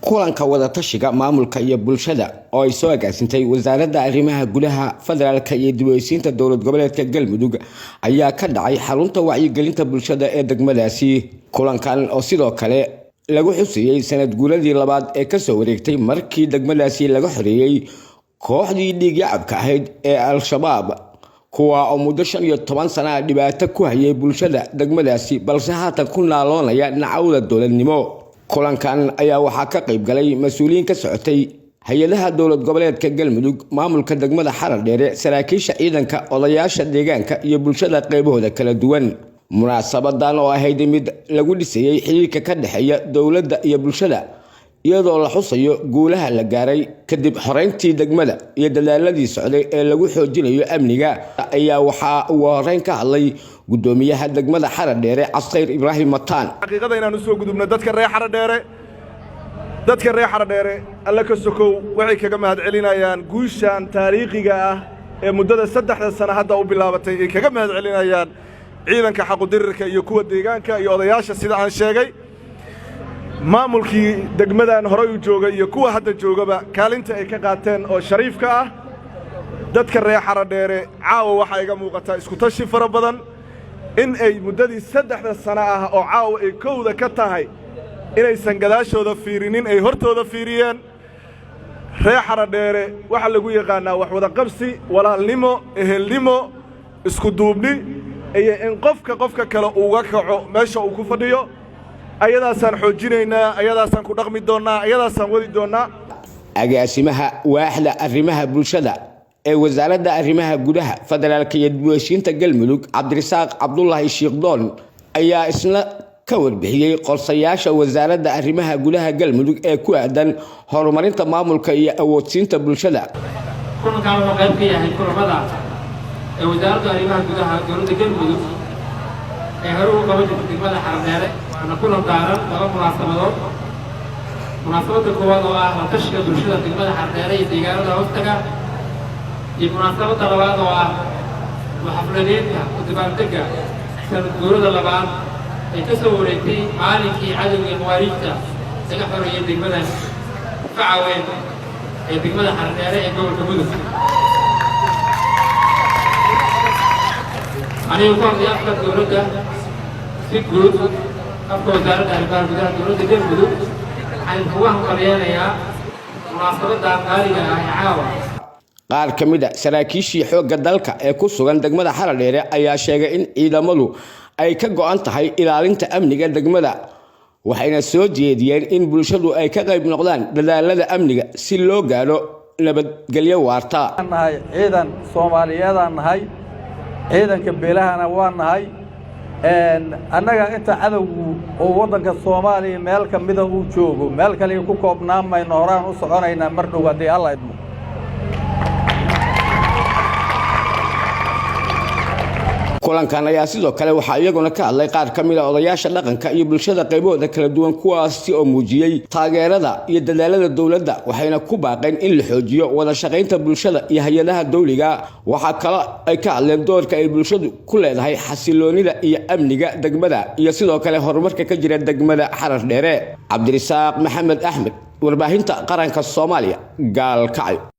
Kulanka wadatashiga maamulka iyo bulshada oo ay soo agaasintay Wasaaradda Arrimaha Gudaha, Federaalka iyo dib u heshiisiinta Dowlad Goboleedka Galmudug ayaa ka dhacay xarunta wacyigelinta bulshada ee degmadaasi. Kulankan oo sidoo kale lagu xusayey sanad guuradii labaad ee kasoo wareegtay markii degmadaasi laga xoreeyey kooxdii dhiigyacabka ahayd ee Al-Shabaab, kuwa oo muddo 15 sana dhibaato ku hayay bulshada degmadaasi, balse haatan ku naaloonaya nacawda dowladnimo. Kulankan ayaa waxaa ka qayb galay mas-uuliyiin ka socotay hay-adaha Dowlad Goboleedka Galmudug, maamulka degmada Xarar Dheere, saraakiisha ciidanka, odayaasha deegaanka iyo bulshada qeybahooda kala duwan. Munaasabadan oo ahayd mid lagu dhisayey xiriirka ka dhexeeya dowladda iyo bulshada, iyadoo la xusayo guulaha la gaaray kadib xoreyntii degmada iyo dadaaladii socday ee lagu xoojinayo amniga, ayaa waxaa ugu horeyn ka hadlay gudoomiyaha degmada Xarar Dheere, Caskhayr Ibraahim Mataan. Xaqiiqada inaan u soo gudubno dadka reer Xaradheere, dadka reer Xaradheere, Alle ka sokow, waxay kaga mahad celinayaan guushan taariikhiga ah ee muddada 3da sano hadda u bilaabatay. Ay kaga mahad celinayaan ciidanka xaqudirirka iyo kuwa deegaanka iyo odayaasha, sida aan sheegay, maamulkii degmadan horay u jooga iyo kuwa hadda joogaba kaalinta ay ka qaateen oo shariifka ah. Dadka reer Xaradheere, caawa waxaa iga muuqataa iskutashi fara badan in ay muddadii 3da sano ah oo caawa ay kowda ka tahay inaysan gadaashooda fiirinin, ay hortooda fiiriyeen. Reer Xaradheere waxaa lagu yaqaannaa wax wadaqabsi, walaalnimo, ehelnimo, isku duubni iyo in qofka qofka kale uga kaco meesha uu ku fadhiyo. Ayadaasaan xoojinaynaa, ayadaasaan ku dhaqmi doonnaa, ayadaasaan wadi doonnaa. Agaasimaha waaxda arrimaha bulshada ee Wasaaradda Arrimaha Gudaha, Federaalka iyo dib u heshiinta Galmudug, Cabdirasaaq Cabdulaahi Shiikhdoon, ayaa isna ka warbixiyey qorshayaasha Wasaaradda Arrimaha Gudaha Galmudug ee ku aadan horumarinta maamulka iyo awoodsiinta bulshada. Kulankan wuxuu qayb ka yahay kulamada ee Wasaaradda Arrimaha Gudaha Dowladda Galmudug ee hore ugu qaban jirtay degmada Xaradheere, waana kulan daaran laba munaasabadood. Munaasabadda koowaad oo ah la tashiga bulshada degmada Xaradheere iyo deegaanada hoostaga, iyo munaasabadda labaad oo ah xafladeynta u dabaaldegga sanad guurada labaad ee ka soo wareegtay maalinkii cadowgii khawaariijta laga xoreeyey degmadan facaweyn ee degmada Xaradheere ee gobolka Mudug. Anigu ku hadlay afka dowladda si guud, afka Wasaaradda Arrimaha Gudaha Dowladda Galmudug, waxaan idinkugu hambalyeynayaa munaasabadan qaaliga ah ee caawa. Qaar ka mid a saraakiishii xoogga dalka ee ku sugan degmada Xaradheere ayaa sheegay in ciidamadu ay ka go'an tahay ilaalinta amniga degmada, waxayna soo jeediyeen in bulshadu ay ka qayb noqdaan dadaalada amniga si loo gaadho nabadgelyo waarta. Nahay ciidan Soomaaliyeedaan nahay, ciidanka beelahana waa nahay. Annaga inta cadowgu uu waddanka Soomaaliya meel ka mida uu joogo, meel kaliya ku koobnaan mayno, horaan u soconaynaa mar dhow haddii Alla idmo. Kulankan ayaa sidoo kale waxaa iyaguna ka hadlay qaar ka mid a odayaasha dhaqanka iyo bulshada qaybahooda kala duwan, kuwaasi oo muujiyey taageerada iyo dadaalada dowladda, waxayna ku baaqeen in la xoojiyo wada shaqaynta bulshada iyo hay-adaha dowliga. Waxaa kaloo ay ka hadleen doorka ay bulshadu ku leedahay xasiloonida iyo amniga degmada iyo sidoo kale horumarka ka jira degmada Xarar Dheere. Cabdirisaaq Maxamed Axmed, Warbaahinta Qaranka Soomaaliya, Gaalkacyo.